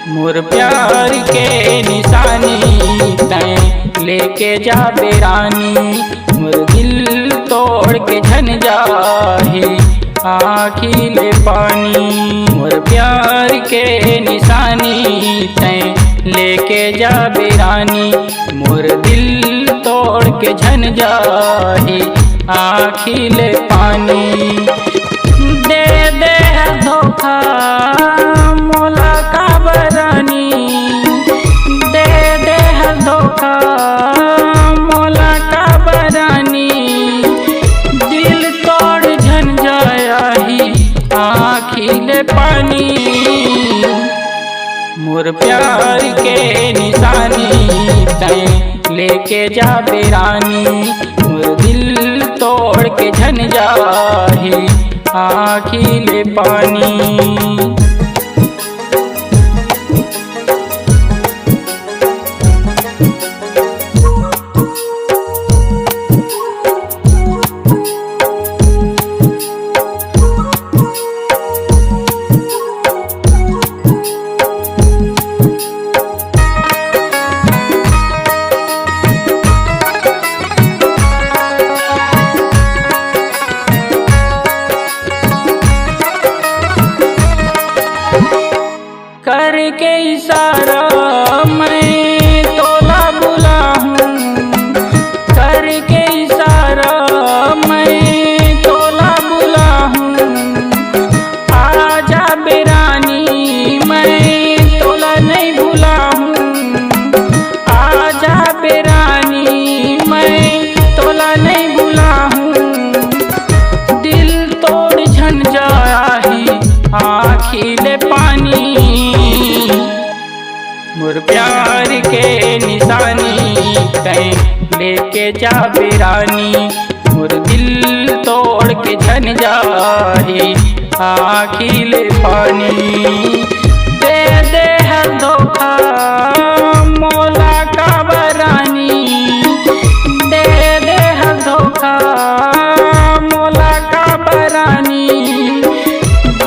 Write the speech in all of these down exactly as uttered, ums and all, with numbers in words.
मोर प्यार के निशानी तैं लेके जाबे रानी, मोर दिल तोड़ के झन जाही आँखी ले पानी। मोर प्यार के निशानी तैं लेके जाबे रानी, मोर दिल तोड़ के झन जाही आँखी ले पानी। दे दे हस धोखा मोला काबर रानी, दे दे हस धोखा मोला काबर रानी, दिल तोड़ झन जाही आँखी ले पानी। मोर प्यार के निशानी तैं लेके जाबे रानी, मोर दिल तोड़ के झन जाही आँखी ले पानी। करके इशारा मैं तोला बुलाहूँ, करके इशारा मैं तोला बुलाहूँ। आजा बे रानी मैं तोला नहीं भुलाहूँ, आजा बे रानी मैं तोला नहीं भुलाहूँ। दिल तोड़ झन जाही आँखी ले पानी। मोर प्यार के निशानी तैं लेके जाबे रानी, मोर दिल तोड़ के झन जाही आँखी ले पानी। दे दे हस धोखा मोला काबर रानी, दे दे हस धोखा मोला काबर रानी,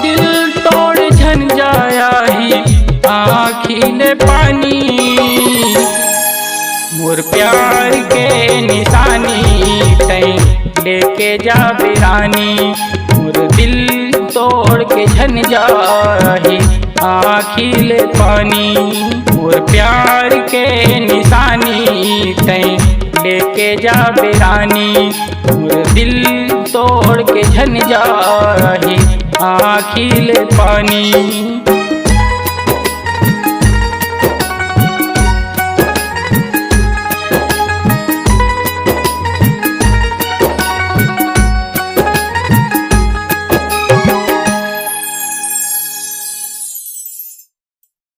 दिल तोड़ झन जाही आँखी ले पानी। मोर प्यार के निशानी तैं लेके जाबे रानी, मोर दिल तोड़ के झन जाही आँखी ले पानी। मोर प्यार के निशानी तैं लेके जाबे रानी, मोर दिल तोड़ के झन जाही आँखी ले पानी।